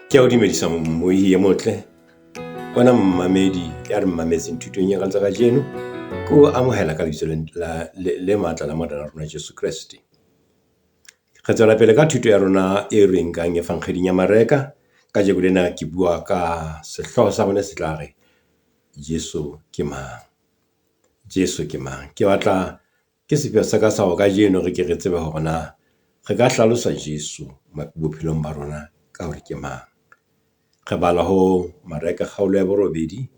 Ke a o dumedisa mmohi e motle, wena mmamedi ya re mametseng thutong ya tsa kajeno. Ke o amohela ka lebitso le matla la Morena wa rona Jesu Kreste. Re tswela pele ka thuto ya rona e re nkang efankgeding ya Mareka. Kajeko lena ke bua ka sehlooho sa rona se tla re, Jesu ke mang? Jesu ke mang? Ke batla ke sepheo sa ka sa hore kajeno re ke re tsebe hore na re ka hlalosa Jesu bophelong ba rona ka hore ke mang? Re bala ho Mareka kgaolo ya borobedi,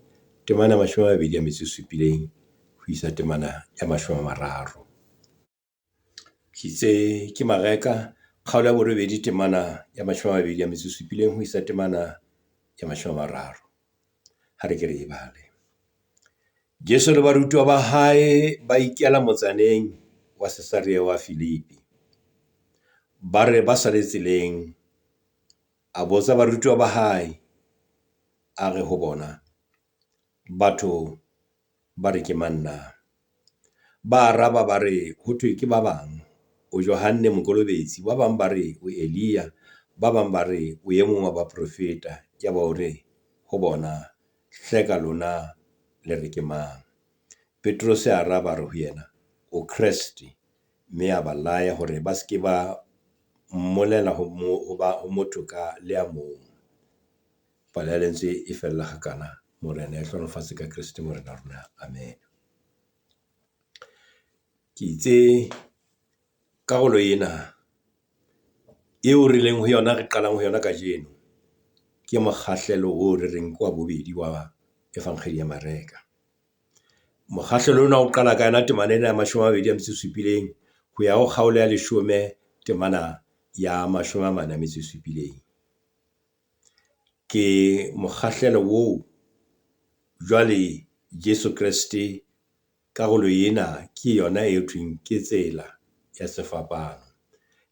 temana ya mashome a mabedi a metso e supileng ho isa temana ya mashome a mararo. Ke itse ke Mareka kgaolo ya borobedi temana ya mashome a mabedi a metso e supileng ho isa temana ya mashome a mararo. Ha re ke re e bale. Jesu le barutuwa ba hae ba ikela motsaneng wa Cesarea wa Filipi. Ba re ba sa le tseleng, a botsa barutuwa ba hae, a re ho bona, batho ba re ke mang na? Ba araba ba re, ho thwe ke ba bang o Johanne Mokolobetsi, ba bang ba re o Elia, ba bang ba re o e mong wa baprofeta. Yaba o re ho bona, hleka lona le re ke mang? Petrose a araba a re ho yena, o Kreste. Mme a ba laya hore ba se ke ba mmolela ho ho motho ka le a mong. Palo ya lentswe e fella hakana. Morena a e hlohonolofatse ka Kreste Morena rona, amen. Ke itse karolo ena eo re leng ho yona, re qalang ho yona kajeno. Ke mokgahlelo oo re reng ke wa bobedi wa efankgedi ya Mareka. Mokgahlelo ona o qala ka yona temana ena ya mashome a mabedi a metso e supileng ho ya ho kgaolo ya leshome temana ya mashome a mane a metso e supileng. Ke mokgahlelo oo jwale Jesu Kreste karolo ena ke yona e thweng ke tsela ya sefapano,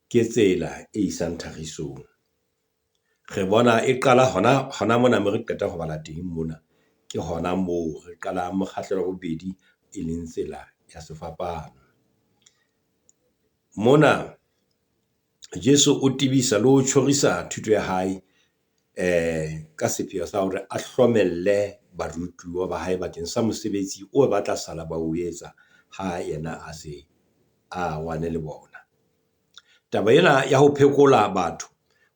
ke tsela e isang thakgisong. Re bona e qala hona hona mona moo re qeta ho bala teng mona. Ke hona moo re qalang mokgahlelo wa bobedi, e leng tsela ya sefapano. Mona Jesu o tebisa le ho tjhorisa thuto ya hae ka sepheo sa hore a hlomelle barutuwa ba hae bakeng sa mosebetsi oo ba tla sala ba o etsa ha yena a se a arohane le bona. Taba ena ya ho phekola batho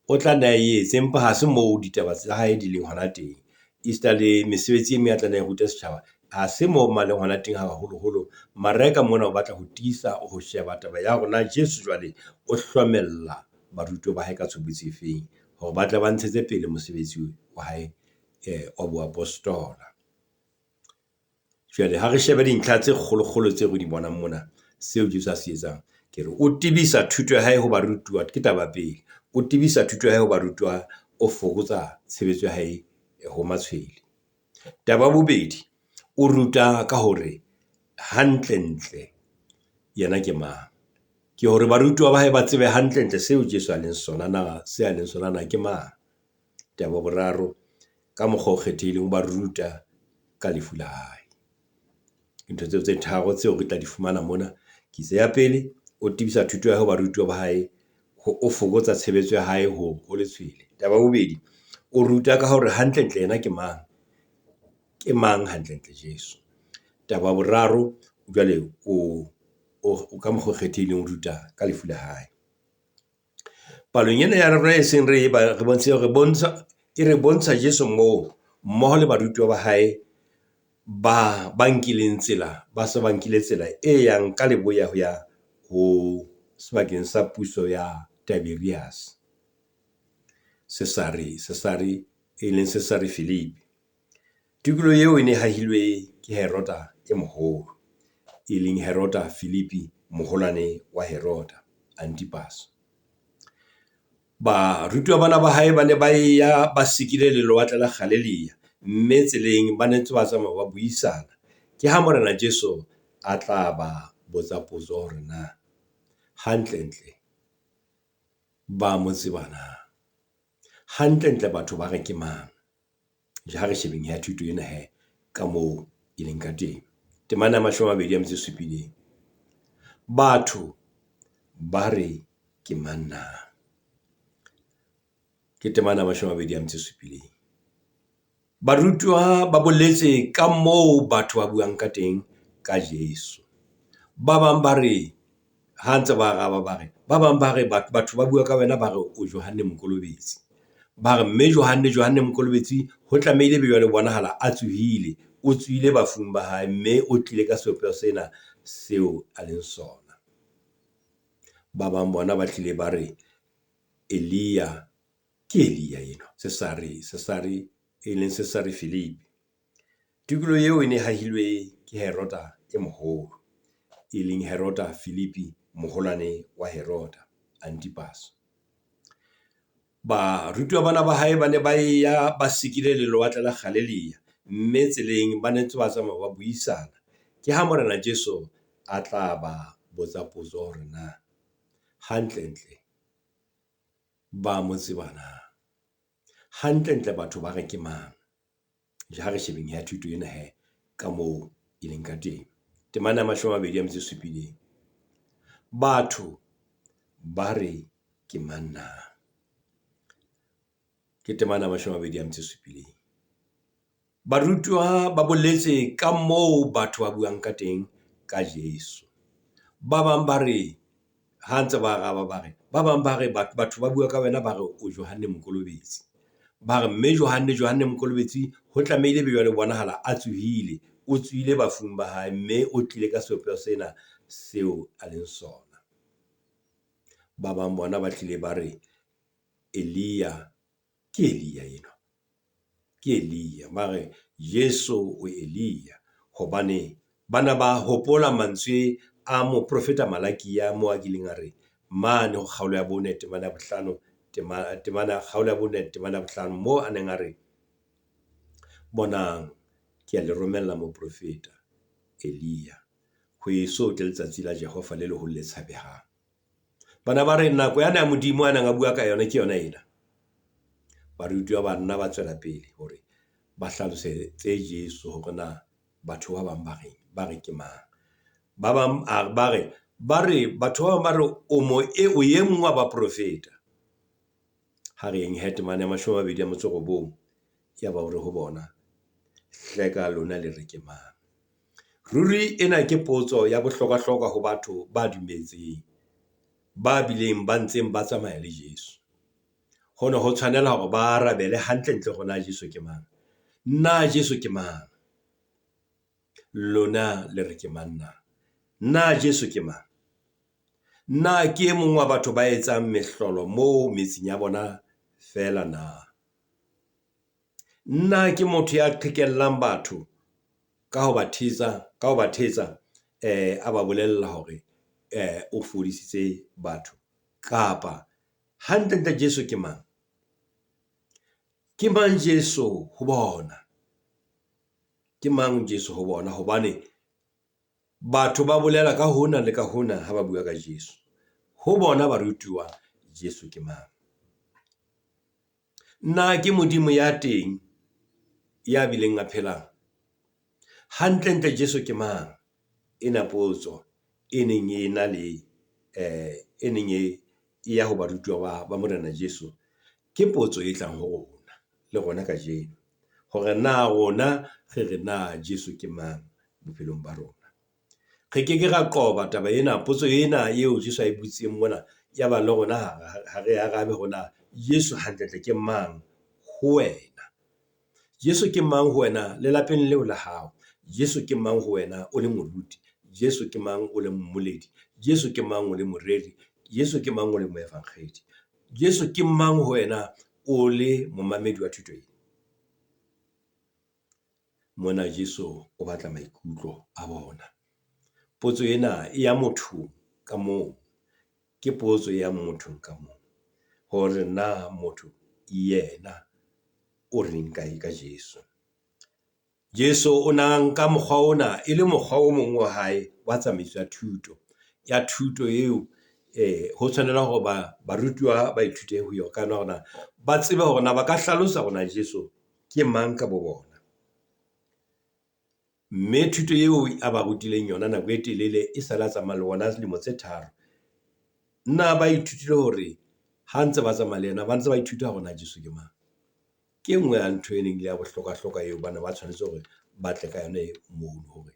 o tla nne a etse, empa ha se moo ditaba tsa hae di leng hona teng. Esita le mesebetsi e meng a tla nne ae rute setjhaba, ha se moo ma leng hona teng haholoholo. Mareka mona o batla ho tiisa ho sheba taba ya hore na Jesu jwale o hlomella barutuwa ba hae ka tshobotsi efeng hore ba tle ba ntshetse pele mosebetsi wa hae wa boapostola. Jwale ha re shebe dintlha tse kgolokgolo tseo re di bonang mona, seo Jesu a se etsang. Ke re o tebisa thuto ya hae ho barutuwa, ke taba ya pele. O tebisa thuto ya hae ho barutuwa, o fokotsa tshebetso ya hae ho matshwele. Taba ya bobedi, o ruta ka hore hantlentle yena ke mang. Ke hore barutuwa ba hae ba tsebe hantlentle seo Jesu a leng sona na, se a leng sona na ke mang. Taba ya boraro, ka mokgwa o kgethehileng, o ba ruta ka lefu la hae. Ntho tseo tse tharo tseo re tla di fumana mona. Ke itse ya pele, o tebisa thuto ya hae ho barutuwa ba hae, o fokotsa tshebetso ya hae ho letshwele. Taba ya bobedi, o ruta ka hore hantlentle yena ke mang, ke mang hantlentle Jesu. Taba ya boraro, jwale o ka mokgwa o kgethehileng, o ruta ka lefu la hae. Palong ena ya rona e seng re e re bontsha e re bontsha Jesu moo mmoho le barutuwa ba hae ba ba nkileng tsela, ba se ba nkile tsela e yang ka leboya ho ya ho sebakeng sa puso ya Tiberias. E leng Cesare Philippi. Tikoloho eo e ne e hahilwe ke Heroda e moholo, e leng Heroda Philippi moholwane wa Heroda Antipas. Barutuwa bana ba hae ba ne ba e ya ba sikile le lewatle la Galilea, mme tseleng ba ne ntse ba tsamaya ba buisana. Ke ha Morena Jesu a tla ba botsa potso hore na hantlentle ba mo tseba na? Hantlentle batho ba re ke mang? Ha re shebeng hee thuto ena hee ka moo e leng ka teng. Temana ya mashome a mabedi a metso e supileng. Batho ba re ke mang na? Ke temana ya 27. Barutuwa ba boletse ka moo batho ba buang ka teng ka Jesu. Ba bang ba re ha ntse ba araba ba re, ba bang ba re batho ba bua ka wena ba re o Johanne Mokolobetsi. Ba re mme Johanne, Johanne Mokolobetsi ho tlamehile ebe jwale bonahala a tsohile, o tsohile bafung ba hae, mme o tlile ka sebopeho sena seo a leng sona. Ba bang bona ba hlile ba re Elia, ke Elia enwa Sesare, Sesare e leng Sesare Philippi. Tikoloho eo e ne hahilwe ke Heroda e moholo, e leng Heroda Philippi moholwane wa Heroda Antipas. Barutuwa bana ba hae ba ne ba eya ba sikile le lewatle la Galilea, mme tseleng ba ne ntse ba tsamaya ba buisana. Ke ha Morena Jesu a tla ba botsa potso hore na hantlentle ba mo tseba na? Hantlentle batho ba re ke mang? Ha re shebeng hee thuto ena hee ka moo e leng ka teng. Temana ya 27. Batho ba re ke mang na? Ke temana ya 27. Barutuwa ba boletse ka moo batho ba buang ka teng ka Jesu. Ba bang ba re ha ntse ba araba ba re, ba bang ba re batho ba bua ka wena ba re o Johanne Mokolobetsi. Ba re mme Johanne, Johanne Mokolobetsi ho tlamehile ebe jwale bonahala a tsohile, o tsohile bafung ba hae, mme o tlile ka sebopeho sena seo a leng sona. Ba bang bona ba hlile ba re Elia, ke Elia enwa, ke Elia. Ba re Jesu o Elia hobane bana ba hopola mantswe a moprofeta Malakia moo a kileng a re mane ho kgaolo ya 4 temana ya bohlano, temana kgaolo ya 4 temana ya bohlano moo a neng a re, bonang ke a le romella moprofeta Elia ho eso tle letsatsi la Jehova le leholo le tshabehang. Bana ba re nako yane ya Modimo a neng a bua ka yona ke yona ena. Barutuwa ba nna ba tswela pele hore ba hlalosetse Jesu hore na batho ba bang ba reng, ba re ke mang. Ba bang ba re, ba re batho ba bang ba re o mo e o e mong wa baprofeta. Ha re yeng hee temana ya 29. Ya ba o re ho bona, hleka lona le re ke mang? Ruri ena ke potso ya bohlokwa-hlokwa ho batho ba dumetseng, ba bileng ba ntseng ba tsamaya le Jesu. Ho ne ho tshwanela hore ba arabele hantlentle hore na Jesu ke mang. Na Jesu ke mang? Lona le re ke mang na? Na Jesu ke mang? Na ke e mong wa batho ba etsang mehlolo moo metseng ya bona feela na? Na ke motho ya qhekellang batho ka ho ba thetsa, ka ho ba thetsa a ba bolella hore o fodisitse batho? Kapa hantlentle Jesu ke mang? Ke mang Jesu ho bona? Ke mang Jesu ho bona? Hobane batho ba bolela ka hona le ka hona ha ba bua ka Jesu. Ho bona barutuwa, Jesu ke mang? Na ke Modimo ya teng ya bileng a phelang? Hantlentle Jesu ke mang? Ena potso e neng e na le e neng e ya ho barutuwa ba Morena Jesu, ke potso e tlang ho rona le rona kajeno, hore na rona re re na Jesu ke mang bophelong ba rona. Re ke ke ra qoba taba ena, potso ena eo Jesu a e butseng mona, ya ba le rona ha re arabe hore na Jesu hantlentle ke mang ho wena. Jesu ke mang ho wena lelapeng leo la hao? Jesu ke mang ho wena o le moruti? Jesu ke mang o le mmoledi? Jesu ke mang o le moreri? Jesu ke mang o le moevangedi? Jesu ke mang ho wena o le momamedi wa thuto ena? Mona Jesu o batla maikutlo a bona. Potso ena e ya motho ka mong, ke potso e yang mothong ka mong, hore na motho yena o reng kae ka Jesu. Jesu o na nka mokgwa ona e le mokgwa o mong wa hae wa tsamaiso ya thuto, ya thuto eo ho tshwanela hore ba barutuwa ba ithute ho yona ka hore na ba tsebe hore na ba ka hlalosa hore na Jesu ke mang ka bo bona. Mme thuto eo a ba rutileng yona nako e telele e sala tsamaya le bona dilemo tse 3. Na ba ithutile hore Ha ntse ba tsamaya le yena, ba ntse ba ithuta hore na Jesu ke mang. Ke e nngwe ya ntho e neng e le ya bohlokwa-hlokwa eo ba ne ba tshwanetse hore ba tle ka yona mono hore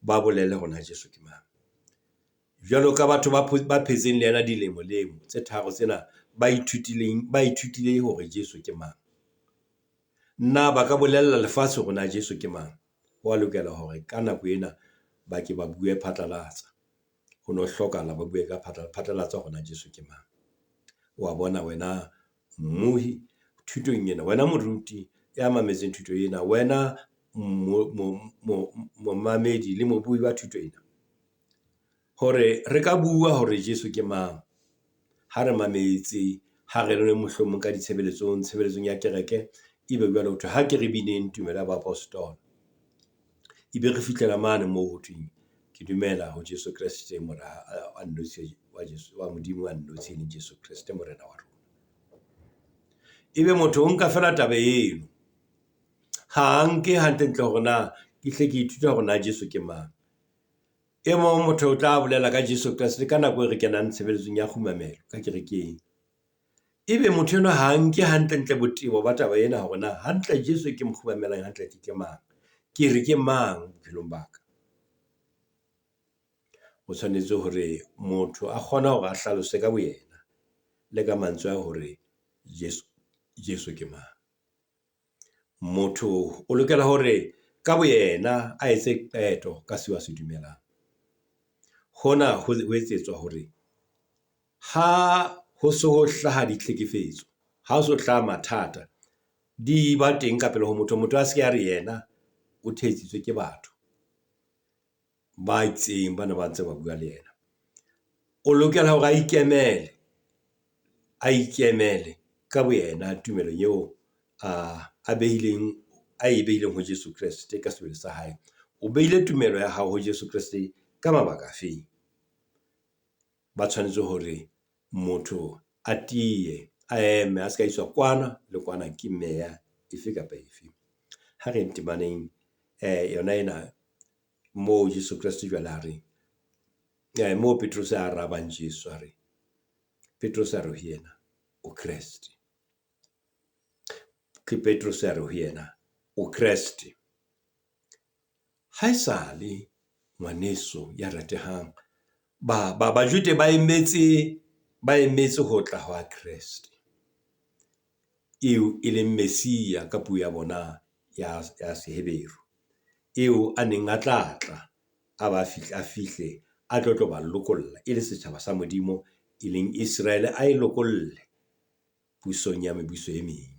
ba bolele hore na Jesu ke mang. Jwalo ka batho ba ba phetseng le yena dilemo-lemo tse tharo tsena, ba ithutileng ba ithutile hore Jesu ke mang. Na ba ka bolella lefatshe hore na Jesu ke mang? Ho wa lokela hore ka nako ena ba ke ba bue phatlalatsa. Ho no hlokahala ba bue ka phatlalatsa hore na Jesu ke mang. Wa bona wena mmohi thutong ena, wena moruti ya mametseng thuto ena, wena momamedi le mobui wa thuto ena. Hore re ka bua hore Jesu ke mang ha re mametse, ha re le mohlomong ka ditshebeletsong, tshebeletsong ya kereke. Ebe jwale ho thwe ha ke re bineng tumelo ya baapostola. Ebe re fihlela mane moo ho thweng, ke dumela ho Jesu Kreste mora a nnotshi wa Jesu wa Modimo a nnotshi e leng Jesu Kreste Morena wa rona. Ebe motho o nka feela taba eno, ha a nke hantle-ntle hore na ke hle ke ithuta hore na Jesu ke mang. E mong motho o tla bolela ka Jesu Kreste ka nako e re kenang tshebeletsong ya kgumamelo ka kerekeng. Ebe motho enwa ha nke hantle-ntle botebo ba taba ena hore na hantle Jesu ke mo kgumamelang hantle ke mang. Ke re ke mang bophelong ba ka. Ho tshwanetse hore motho a kgone hore a hlalose ka boyena le ka mantswe a hore Jesu, Jesu ke mang. Motho o lokela hore ka boyena a etse qeto ka seo a se dumelang. Hona ho etsetswa hore ha ho so ho hlaha ditlhekefetso, ha ho so hlaha mathata, di ba teng ka pele ho motho. Motho a se ke a re yena o thetsitswe ke batho ba itseng ba ne ba ntse ba bua le yena. O lokela hore a ikemele, a ikemele ka boyena tumelong eo a behileng, a e behileng ho Jesu Kreste ka sebele sa hae. O behile tumelo ya hao ho Jesu Kreste ka mabaka afeng? Ba tshwanetse hore motho a tiye, a eme, a se ka iswa kwana le kwana ke meya efe kapa efe. Ha re temaneng yona ena moo Jesu Kreste jwale a reng, moo Petrose a arabang Jesu a re, Petrose a re ho yena, o Kreste. Ke Petrose a re ho yena, o Kreste. Haesale ngwaneso ya ratehang, ba ba Bajude ba emetse ba emetse ho tla hwa Kreste. Eo e leng Messia ka puo ya bona ya ya Seheberu. Eo a neng a tla tla a ba fihle a fihle a tlo tlo ba lokolla e le setjhaba sa Modimo, e leng Iseraele a e lokolle pusong ya mebuso e meng.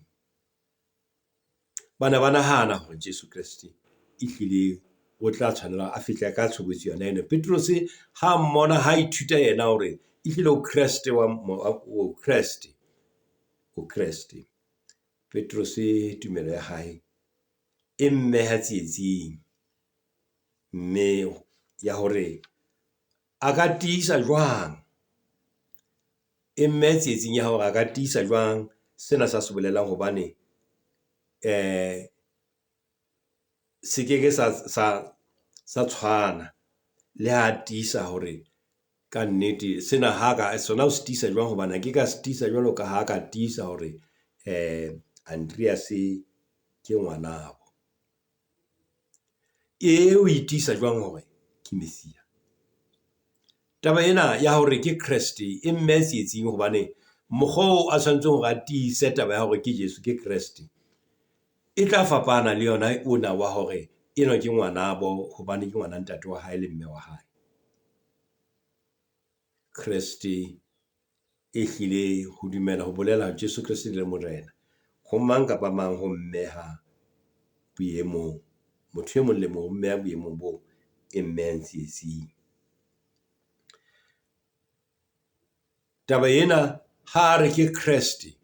Ba ne ba nahana hore Jesu Kreste ehlile o tla tshwanela a fihle ka tshobotsi yona ena. Petrose ha mmona ha ithuta yena hore ehlile o Kreste wa o Kreste, o Kreste. Petrose tumelo ya hae e mmeha tsietsing, mme ya hore a ka tiisa jwang, e mmeha tsietsing ya hore a ka tiisa jwang sena sa se bolelang hobane se keke sa sa tshwana le ha tiisa hore kannete sena ha ka sona o se tiisa jwang hobane a ke ka se tiisa jwalo ka ha ka tiisa hore Andreas ke ngwanabo. E o e tiisa jwang hore ke Messia? Taba ena ya hore ke Kreste e mmeha tsietsing hobane mokgwa oo a tshwanetseng hore a tiise taba ya hore ke Jesu ke Kreste, e tla fapana le yona ona wa hore enwa ke ngwanabo hobane ke ngwana ntate wa hae le mme wa hae. Kreste e hlile ho dumela ho bolela Jesu Kreste le Morena ho mang kapa mang ho mmeha boemong, motho e mong le mong ho mmeha boemong boo e mmehang tsietsing. Taba ena ha a re ke Kreste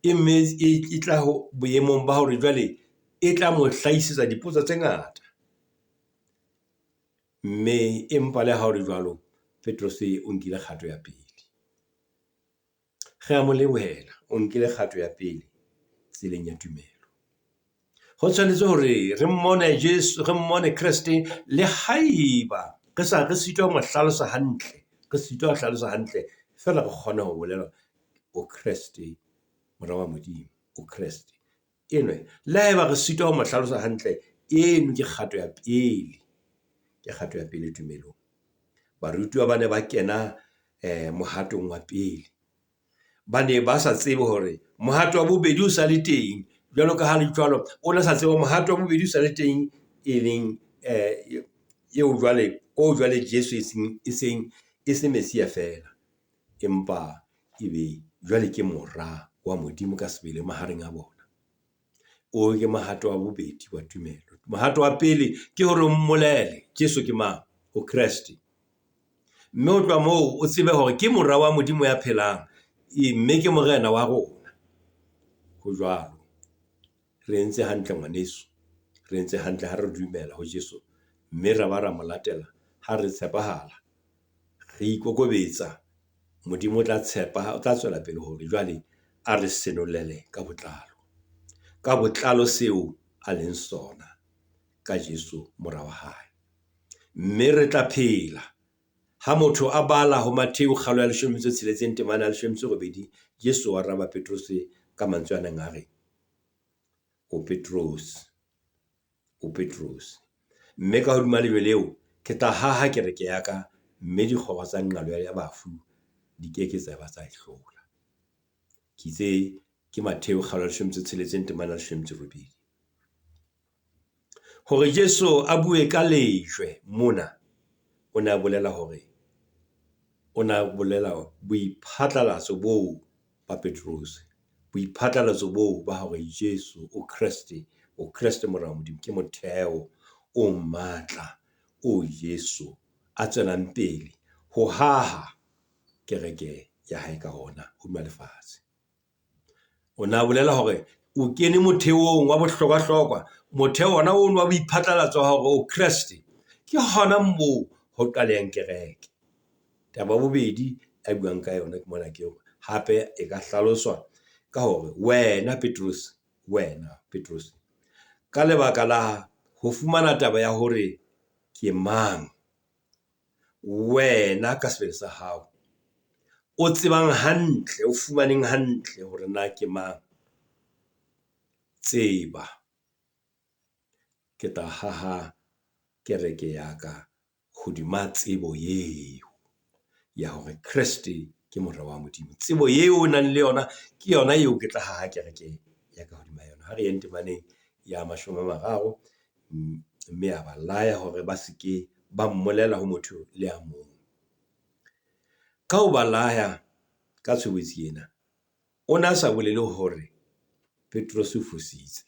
e mme e tla ho boemong ba hore jwale e tla mo hlahisetsa dipotso tse ngata. Mme empa le ha ho le jwalo, Petrose o nkile kgato ya pele. Re a mo lebohela, o nkile kgato ya pele tseleng ya tumelo. Ho tshwanetse hore re mmone Jesu, re mmone Kreste le haeba re sa re sitwa ho mo hlalosa hantle, re sitwa ho hlalosa hantle, feela re kgone ho bolela O Kreste, Mora wa Modimo, o Kreste. Enwa, le haeba re sitwa ho mo hlalosa hantle, eno ke kgato ya pele. Ke kgato ya pele tumelong. Barutuwa ba ne ba kena mohatong wa pele. Ba ne ba sa tsebe hore mohato wa bobedi o sa le teng. Jwalo ka ha le jwalo, o ne sa tsebe hore mohato wa bobedi o sa le teng, e leng eo jwale o jwale Jesu e seng e se Messia feela, empa ebe jwale ke Mora wa Modimo ka sebele mahareng a bona. Oo ke mohato wa bobedi wa tumelo. Mohato wa pele ke hore o mmolele Jesu ke mang, o Kreste. Mme ho tloha moo o tsebe hore ke Mora wa Modimo ya phelang, mme ke Morena wa rona. Ho jwalo. Re entse hantle ngwaneso, re entse hantle ha re dumela ho Jesu mme ra ba ra mo latela ha re tshepahala, re ikokobetsa. Modimo o tla tshepa, o tla tswela pele hore jwale a re senolele ka botlalo. Ka botlalo seo a leng sona ka Jesu mora wa hae. Mme re tla phela. Ha motho a bala ho Mattheu kgaolo ya leshome le metso e tsheletseng temana ya leshome le metso e robedi, Jesu o araba Petrose ka mantswe a neng a re, O Petrose, o Petrose. Mme ka hodima lejwe leo, ke tla haha kereke ya ka, mme dikgoro tsa nqalo ya bafu di ke ke tsa ba tsa e hlola. Ke itse ke Mattheu kgaolo ya leshome le metso e tsheletseng temana ya leshome le metso e robedi. Hore Jesu a bue ka lejwe mona, o ne a bolela hore o ne a bolela boiphatlalatso boo ba Petrose. Boiphatlalatso boo ba hore Jesu o Kreste, o Kreste Mora wa Modimo, ke motheo o matla o Jesu a tswelang pele ho haha kereke ya hae ka ona hodima lefatshe. O ne a bolela hore o kene motheong wa bohlokwa-hlokwa, motheo ona ono wa boiphatlalatso wa hore o Kreste, ke hona moo ho qalehang kereke. Taba ya bobedi a buang ka yona ke mona ke hore hape e ka hlaloswa ka hore wena Petrose, wena Petrose, ka lebaka la ho fumana taba ya hore ke mang, wena ka sebele sa hao o tsebang hantle, o fumaneng hantle hore na ke mang, tseba ke tla haha kereke ya ka hodima tsebo eo ya hore Kreste ke Mora wa Modimo. Tsebo eo o nang le yona ke yona eo ke tla haha kereke ya ka hodima yona. Ha re yeng temaneng ya 30, mme a ba laya hore ba se ke ba mmolela ho motho le a mong. Ka ho ba laya ka tshobotsi ena, o ne a sa bolele hore Petrose o fositse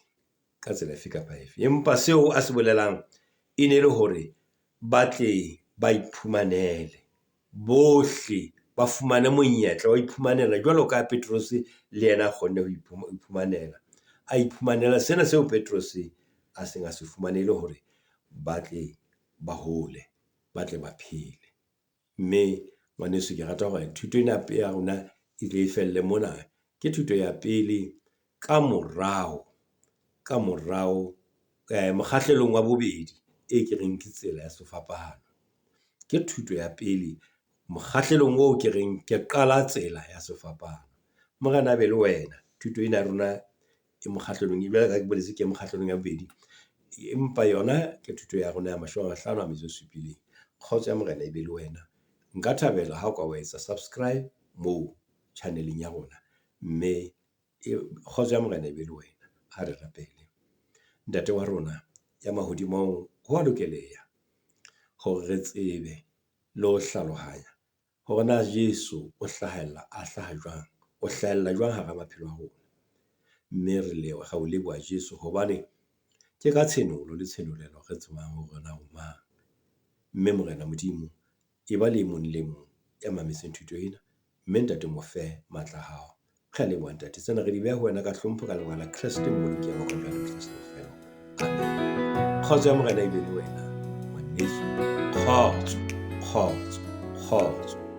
ka tsela efe kapa efe, empa seo a se bolelang e ne le hore ba tle ba iphumanele, bohle ba fumane monyetla wa iphumanela jwalo ka Petrose le yena a kgonne ho iphumanela. A iphumanela sena seo Petrose a seng a se fumane le hore ba tle ba hole, ba tle ba phele. Mme ngwaneso, ke rata hore thuto ena ya rona e tle e felle mona. Ke thuto ya pele ka morao, mokgahlelong wa bobedi e ke reng ke tsela ya sefapano. Ke thuto ya pele mokgahlelong oo ke reng ke qala tsela ya sefapano. Morena a be le wena. Thuto ena ya rona e mokgahlelong, jwalo ka ha ke boletse ke mokgahlelong ya bobedi, empa yona ke thuto ya rona ya 57. Kgotso ya Morena e be le wena. Nka thabela ha o ka wa etsa subscribe moo channel-eng ya rona, mme kgotso ya Morena e be le wena. Ha re rapele. Ntate wa rona ya mahodimong, ho a lokeleha hore re tsebe le ho hlalohanya hore na Jesu o hlahella, a hlaha jwang, o hlahella jwang hara maphelo a rona. Mme re ra o leboha Jesu hobane ke ka tshenolo le tshenolelo re tsebang hore na o mang. Mme Morena Modimo, e ba le mong le mong ya mametseng thuto ena, mme Ntate mo fe matla a hao. Re a leboha Ntate, tsena re di beha ho wena ka hlompho ka lebaka la Kreste Mmoloki ya bakwa jwale mehla bofelo. Amen. Kgotso ya Morena e be le wena, ngwaneso. Kgotso, kgotso, kgotso.